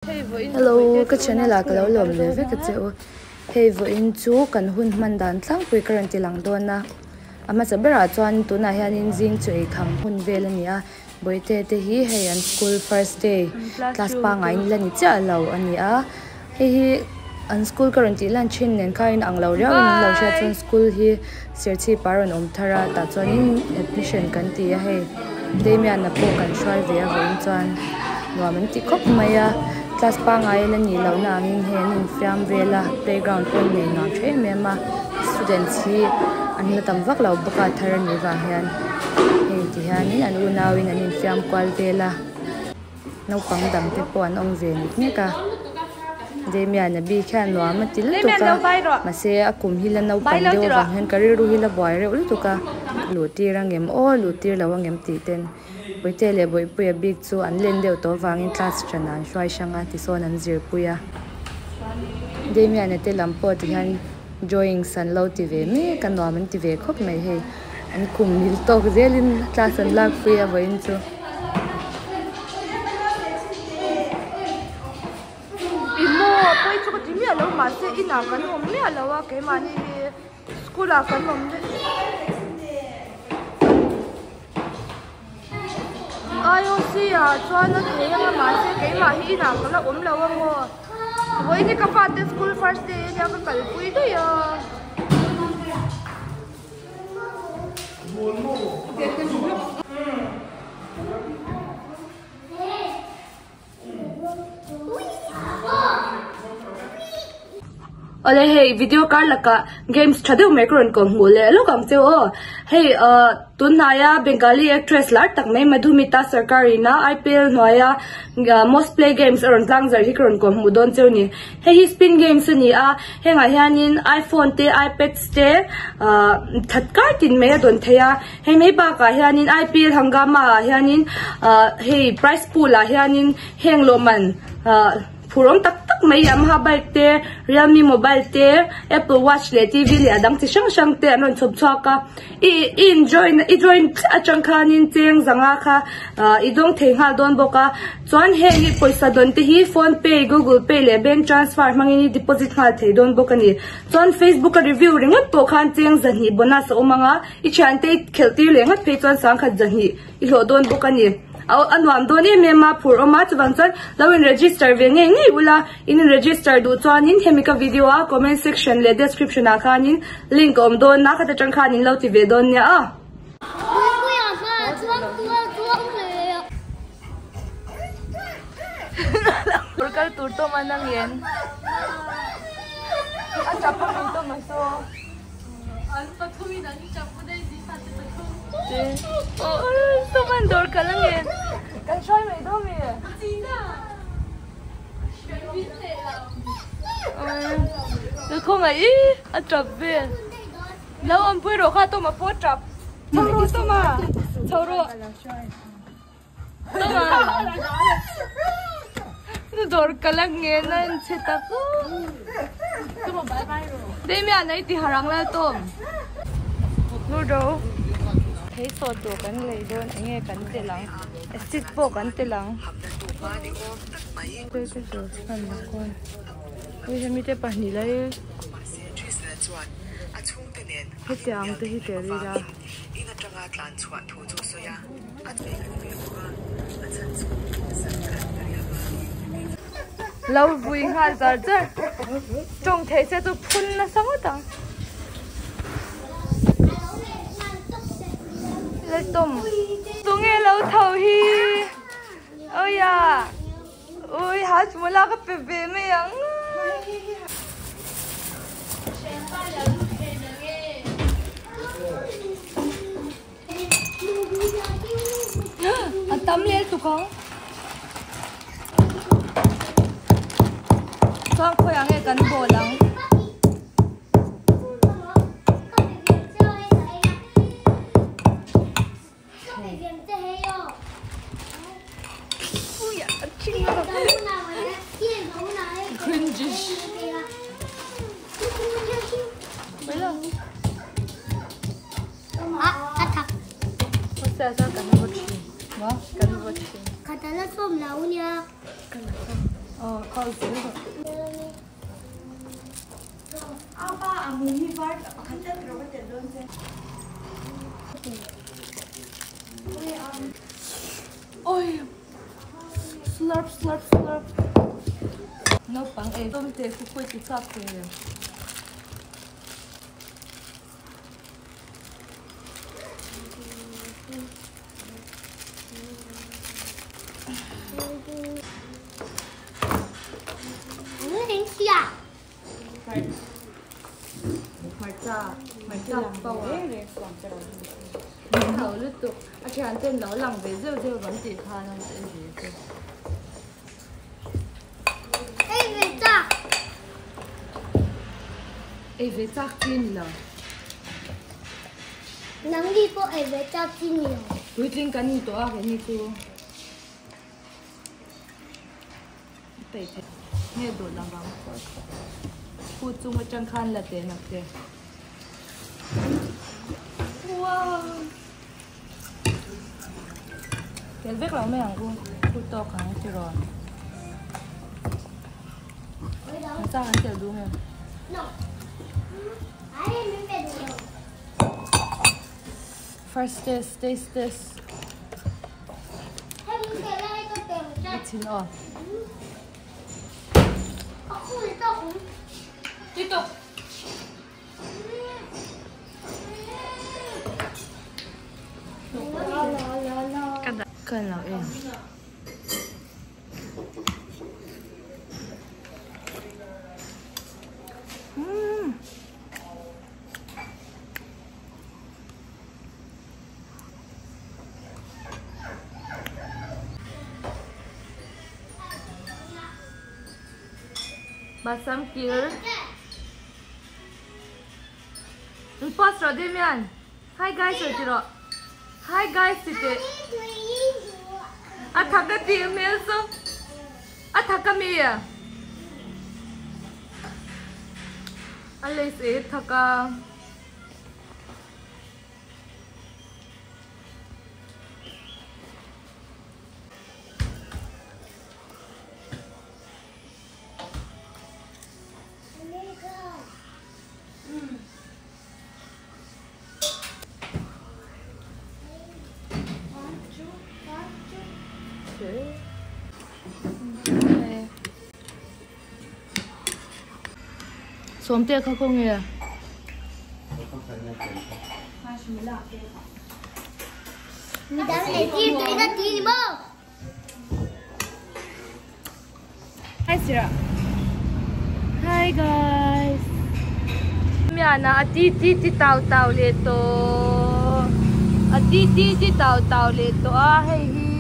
Hello ka channel ah ka lo lawm ve vek a che u hei vawiin chu kan hun hman dan tlangpui ka rawn ti lang dawn a a hmasa berah chuan tunah hianin zing chu ei kham hun vel a ni a bawihte te hi hei an school first day class pangngai in la ni chiah lo a ni a hei hi an school ka rawn tih lan thin nen kha in ang lo riau in an lo hriat chuan school hi Serchhip a rawn awm thar a tah chuanin admission kan ti a hei Damian-a pawh kan hruai ve a vawiin chuan nuam an ti khawp mai a class pangngai la nih loh na angin hei an infiam vel a playground pawh an nei nuam tha em em a students hi an la tam vak lo bawk a thar a nih vang hian hei ti hianin an unauin an infiam kual vel a. Naupang dang te pawh an awm ve nek nek a, Damian-a bik hian nuam a ti lutuk a, mahse a kum hi la naupang deuh avang hian ka rilru hi la buai reuh lutuk a, luh tir ang em aw, luh tir lo ang em tih ten Puitea leh Bawihpuia bik chu an len deuh tawh avangin class ṭanah an hruai hrang a, tisawn an zirpui a. Damian-a te lam pawh ti hian drawings an lo ti ve mek a, nuam an ti ve khawp mai hei. An kum mil tawk zelin class an lakpui a vawiin chu. I maw pawi chu ka ti miah lo mahse inah kan awm miah lo a keimahni hi school ah kan awm daih IOC ah chuan a thei anga mahse keimah hi inah ka la awm lo a maw vawiin hi ka fate school first day ania ka kalpui daih a. Awle hei video kar lakah games tha deuh mai ka rawn kawm hmuh leh lawk ang cheu aw. Hei ah tunhnaia Bengali actress lar tak mai Madhumita Sarkar ina IPL hnuaia most play games a rawn tlang zarh hi ka rawn kawm hmuh dawn cheu a ni. Hei hi spin games a ni a, hengah hianin iPhone te iPads te ah that kar tin mai a dawn thei a, hei mai bakah hianin IPL hangama ah hianin ah hei prize pool ah hianin heng lawhman ah phur awm tak tak mai Yamaha bike te Realme mobile te Apple watch leh T V leh a dang chi hrang hrang te an rawn chhawp chhuak a i i in join i join chiah atang khanin cheng zanga kha ah i dawng thei nghal dawn bawk a chuan heng hi pawisa dawn te hi phone pay google pay leh bank transfer hmangin i deposit nghal thei dawn bawk a ni chuan facebook a review ringawt pawh khan cheng zahnih bonus a awm ang a i thiante i khelh tir leh ngawt phei chuan sangkhat zahnih i hlawh dawn bawk a ni. A nuam dawn em em a, phur awm a, chuvang chuan lo in register ve ngei ngei ula, in in register duh chuanin hemi ka video a comment section leh description ah khanin link a awm dawn a, khata tang khan in lo ti ve dawn nia a. Kal tur tawm a nang en a tap a mi tawm a saw. Chuan dawr kal a nge kan hruai mai dawn mi Khawngaih i a tap vel lo awmpui rawh kha tawma pawh a tap chho rawh tawma chho rawh tawma dawr kal a nge na in chhe tak Damian a i ti harh ang lal tawm Ludo thei sawt tur kan lei dawn eng nge kan tel ang acid pawh kan tel ang hei hemi te pahnih lai hetiang te hi tel ila. Lo vui nghal zar zar tawng thei se chu phun nasa ngawt ang le tawm tunge lo tho hi awia ui ha chu mawla ka pe ve mai ang. A tam leh tuk ang. Chuan khawiah nge kan bawl ang. Aw kal zel rawh. Oi slurp slurp slurp naupang ei tawm teh khu khawi ti chak thei em. Hau lutuk a thian ten lo lang ve zeuh zeuh an tih khan an en ve che. Ei ve chak. Ei ve chak chi ni lo. Nangni pawh ei ve chak chi ni lo. Puitling kan ni tawh a keini chu. Peih theih nge duh lo vang Khu chung atang khan la teh nak che. Wow! Tel vek lo mai ang u, khu tawk ang ti rawn. Chang an tel duh nge? No. Ai min pe duh lo. First test, taste test. A chhin aw. Tui tuk. Kan lo en. Umm. Basam kir. In post rawh Damian. Hi guys rawh ti rawh. Hi guys ti teh. A thak a tih hmel chu. A thak a mi. A lace ei a thak a. Sawmte kha khaw nge? Hi Sira. Hi guys. Miana a ti ti ti tau tau leh tawh. A ti ti ti tau tau leh tawh a hei hi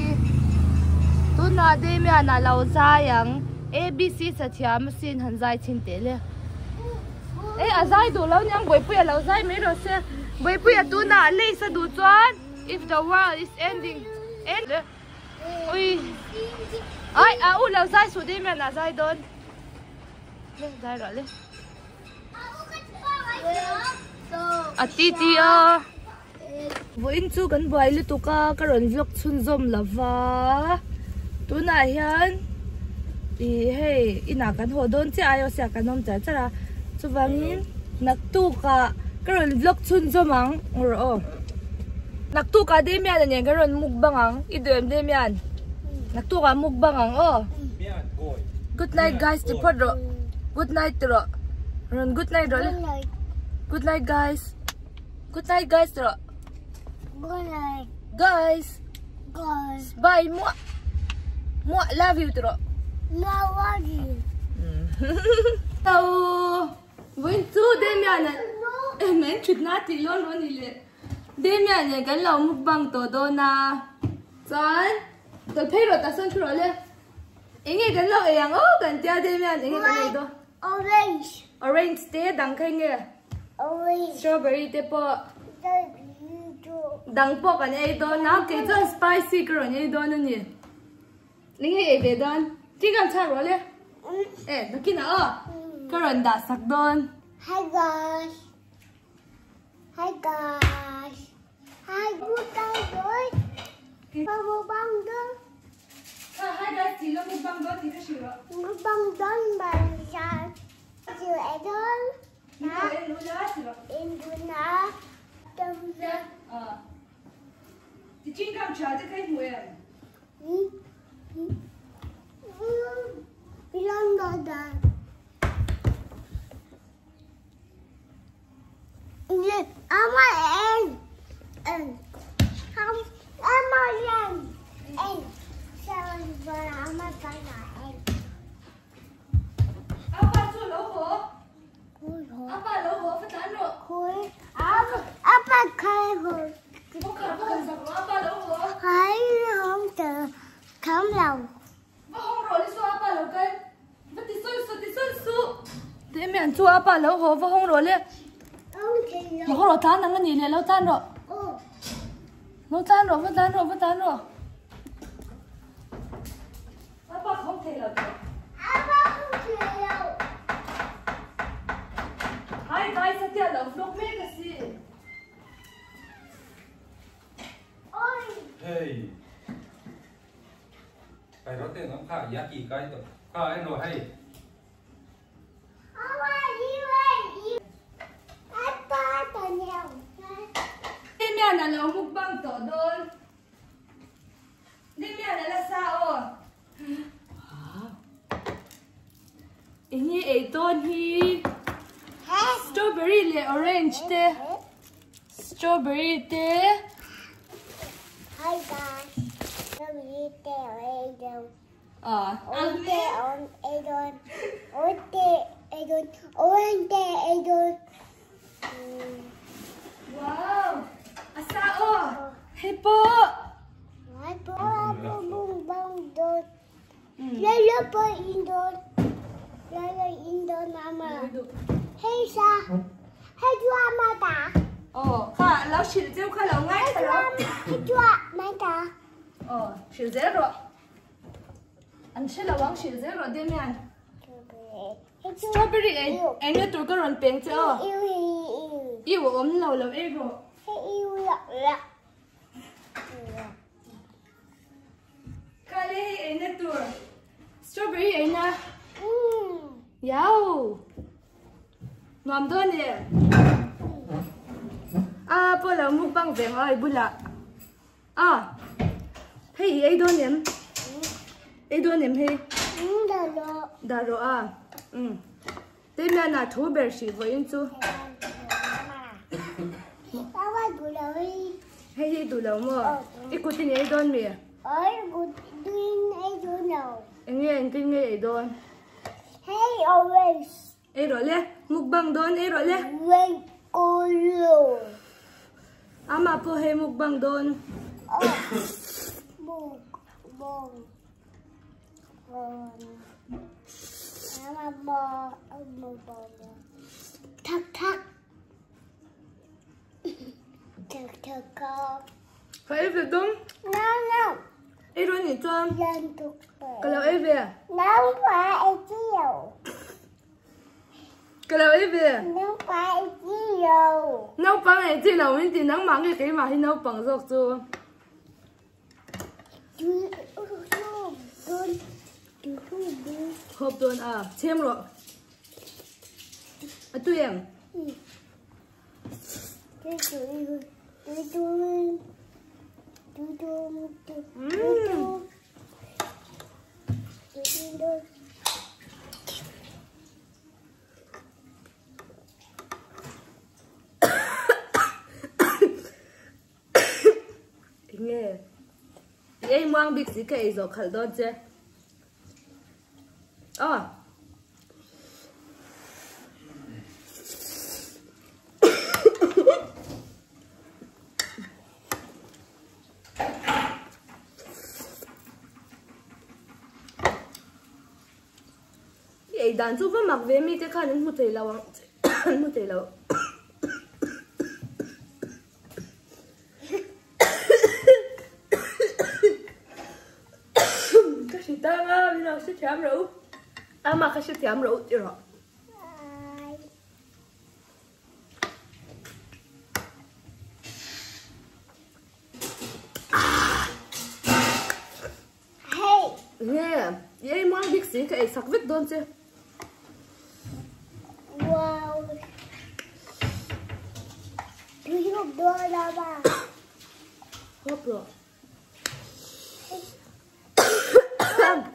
tunah Damian-a lo zai ang ABC sathiam asin han zai chhin teh le. E a zai duh lo niang Bawipuia lo zai mai rawh se. Bawipuia tunah lace a duh chuan if the world is ending end Ui Ai a u lo zai suh dei mian a zai dawn Le zai rawh le A ti ti a Vawiin chu kan buai lutuk a ka rawn vlog chhunzawm lova tunah hian ih hei inah kan haw dawn chiah a aiawh siah kan awm char char a chuvangin naktukah ka rawn vlog chhunzawm ang rawh aw. Naktukah Damian-a nen kan rawn mukbang ang. I duh em Damian? Naktukah mukbang ang aw. Good night guys ti phawt rawh. Good night ti rawh. Rawn good night rawh le. Good night guys. Good night guys ti rawh. Good night. Guys. Guys. Bye muah. Muah love you ti rawh. Muah love you. Tau. Vawiin chu Damian-a men thutna tih lawn rawn ni leh. Damian nen kan lo mukbang tawh dawn a, chuan tawlh phei rawh tak sawn thu rawh le. Eng nge kan lo ei ang aw kan tia Damian eng nge kan ei dawn? Orange. Orange te dang kha eng nge? Orange. Strawberry te pawh. Dang pawh kan ei dawn a, kei chuan spicy ka rawn ei dawn a ni. Eng nge ei ve dawn? Thil kan chhak rawh le. E nakinah aw ka rawn dah sak dawn. Hi guys. Hi guys. Hi butang boy. Babu bang dong. Kha hi guys tih la mukbang dawn tih kha hrilh rawh. Mukbang dawn ban chu e dawn. Min lo en ula ti rawh. En duna tam za. Ah. Ti ching kam tha te kha i hmu em? Apa chu lo haw. Apa lo haw va tlan rawh. Kawngkhar va hawn zak rawh apa lo haw. Va hawng rawh le chu apa lo kal. Va ti sawn suh ti sawn suh. Damian chu apa lo haw va hawng rawh le. Va hawng rawh tlan ang a nih leh lo tlan rawh. Lo tlan rawh va tlan rawh va tlan rawh. Apa ka hawng thei lo tawh. Hi guys a tia lo vlog mek a si. Hey. Kai ro te ngam kha ya ki kai to kha en ro hei. Damian a lo mukbang tawh dawn. Damian a la sa aw. Enge ei dawn hi strawberry leh orange te strawberry te. Hi guys. Strawberry te orange. Ah. Orange te orange. Orange te orange. Orange te orange. Wow. Asa aw. Hei pawh. Hei pawh. Lala pawh in dawn. Lala in dawn mama. Hei sa. Hei chua ma ta. Aw kha lo hrilh cheu kha lo ngai tha lo. Hei chua ma ta. Aw hrilh zel rawh. An hre lo ang hrilh zel rawh Damian. Strawberry ei eng nge tur ka rawn peng che aw. Iu a awm lo lo ei rawh. Hei iu la la. Kale hei eina tur strawberry eina yau nuam dawn e a pawh lo mukbang ve ang ai bulah a hei i ei dawn em ei dawn em hei dah rawh a um Damian-a thu ber hrih vawiin chu. Hei hi duh lo maw? I kut in ei dawn mi? Eng nge engtin nge ei dawn? Ei rawh le, mukbang dawn ei rawh le. Amah pawh hei mukbang dawn. Thak thak thak thak Ka ei ve dawm. No no. Ei rawh nih chuan. Ka lo ei ve. Naupang ei chi lo. Ka lo ei ve. Naupang ei chi lo. Naupang ei chi lo min ti nangmah nge keimah hi naupang zawk chu. Hawp dawn a, chhem rawh. A tui em? Enge i ei muang bik si ka ei zawh khalh dawn che. Aw. I ei dan chu va mak ve mi te khan an hmu thei lo ang an hmu thei lo. Ka hri tang a min lo hre thiam rawh u ama ka hre thiam rawh u ti rawh. ei sak vek dawn che. Wow. Tui hawp dawn a ma. Hawp rawh.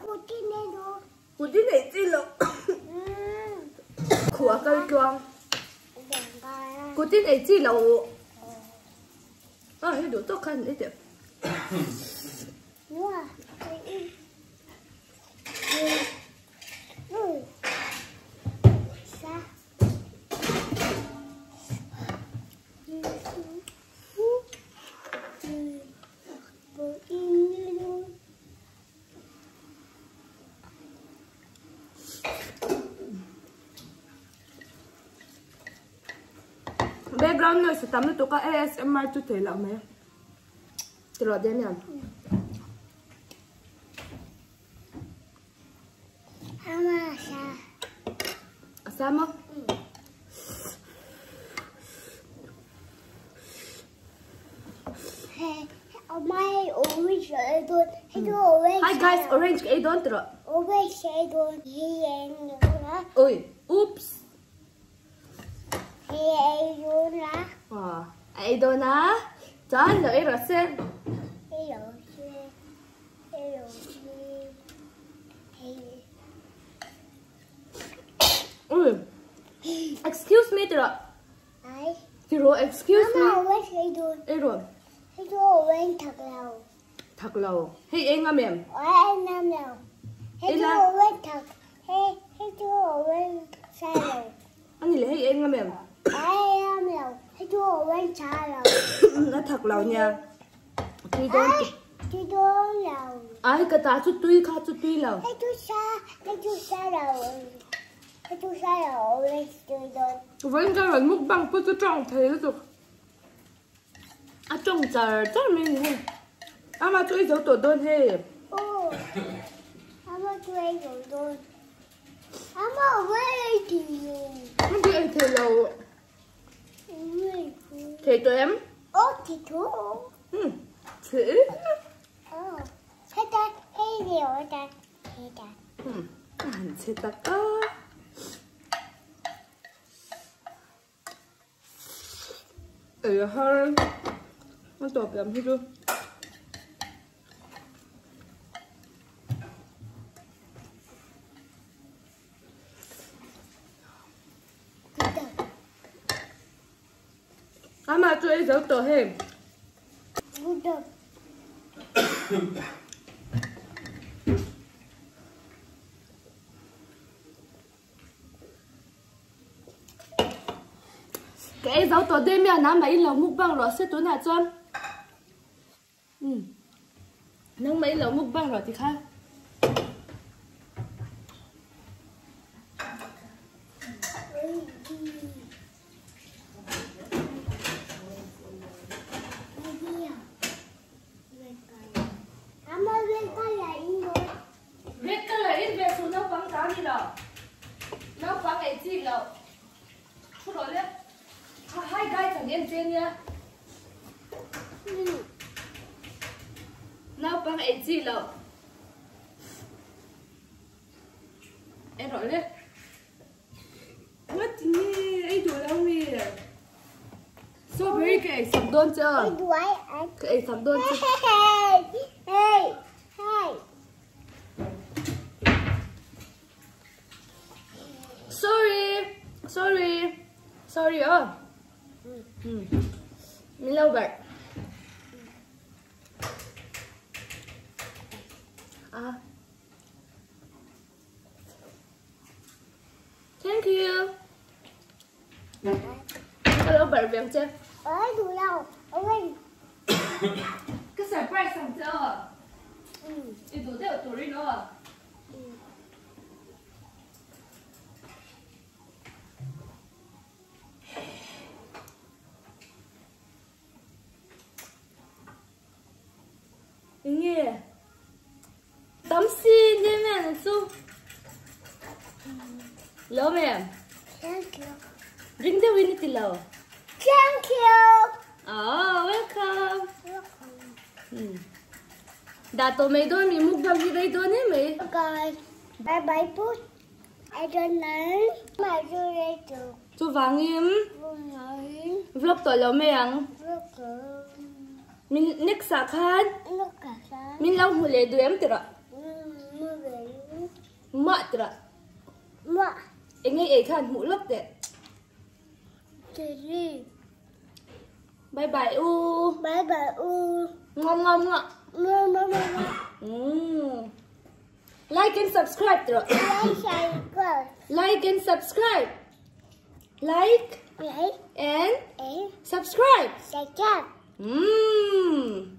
Kuti nei dawn. Kuti nei chi lo. Khuh a kal tluang. Kuti nei chi lo. A hei duh tawk khan ei teh. Background noise a tam lutuk a ASMR chu thei loh mai. Tiraw Damian? A sa maw? Hi guys, orange ka ei dawn tiraw? Oi, oops. A ei dawn a, chuan lo ei rawh se. Ui, excuse me tiraw. Tiraw, excuse me. Ei rawh. Thak lo. Hei ei ngam em? Ei la. A ni le hei ei ngam em? A thak lo nia. Tui dawn ti. Ai ka ta chu tui kha chu tui lo. Vawiin ka rawn mukbang pawh chu tawng thei lutuk. A tawng char char mai ni hei. Ama chu ei zo tawh dawn hei. Aw ama chu ei zo dawn. Ama ei thei lo. Ama chu ei thei lo. Thei tawh em? Aw thei tawh. Hmm thei. Aw heta hei ni aw heta heta. Hmm a han chhe tak a. Ei a har a tawp lam hi chu Amah chu ei zo tawh hei. Ka ei zo tawh daih mai a nangmah in lo mukbang rawh se tunah chuan umm nangmah in lo mukbang rawh tikha. Red colour in ve suh naupang ta ani lo naupang ei chi loh thu rawh le hi guys an en che nia naupang ei chi loh en rawh le What nge ei duh lo mi strawberry ka ei sak dawn che a ka ei sak dawn che Sorry sorry sorry aw min lo barh a. Thank you. Ka lo barh veng che. Ôi đủ đâu. Ôi. Ka surprise ang che aw. I duh deuh turin aw. Enge? Tam si nia nge na chu? Lo mem? Thank you. Ring deuh in i ti lo. Thank you. Oh, welcome. Welcome. Hmm. Dah tawh mai dawn mi mukbang hi rei dawn em mai. Guys. Bye bye put. I don't know. Ma chu le chu. Chuvangin. Vlog tawh lo mai ang. Min next ah khan. Min lo hmu leh duh em tirah. Mah tirah. Mah. Eng ei ei khan hmuh lawk teh. Bye bye u. Bye bye u. Ngam ngam ngah. Ngam ngam ngah. Like and subscribe tirah. Like and subscribe. Like and subscribe. Subscribe. Umm.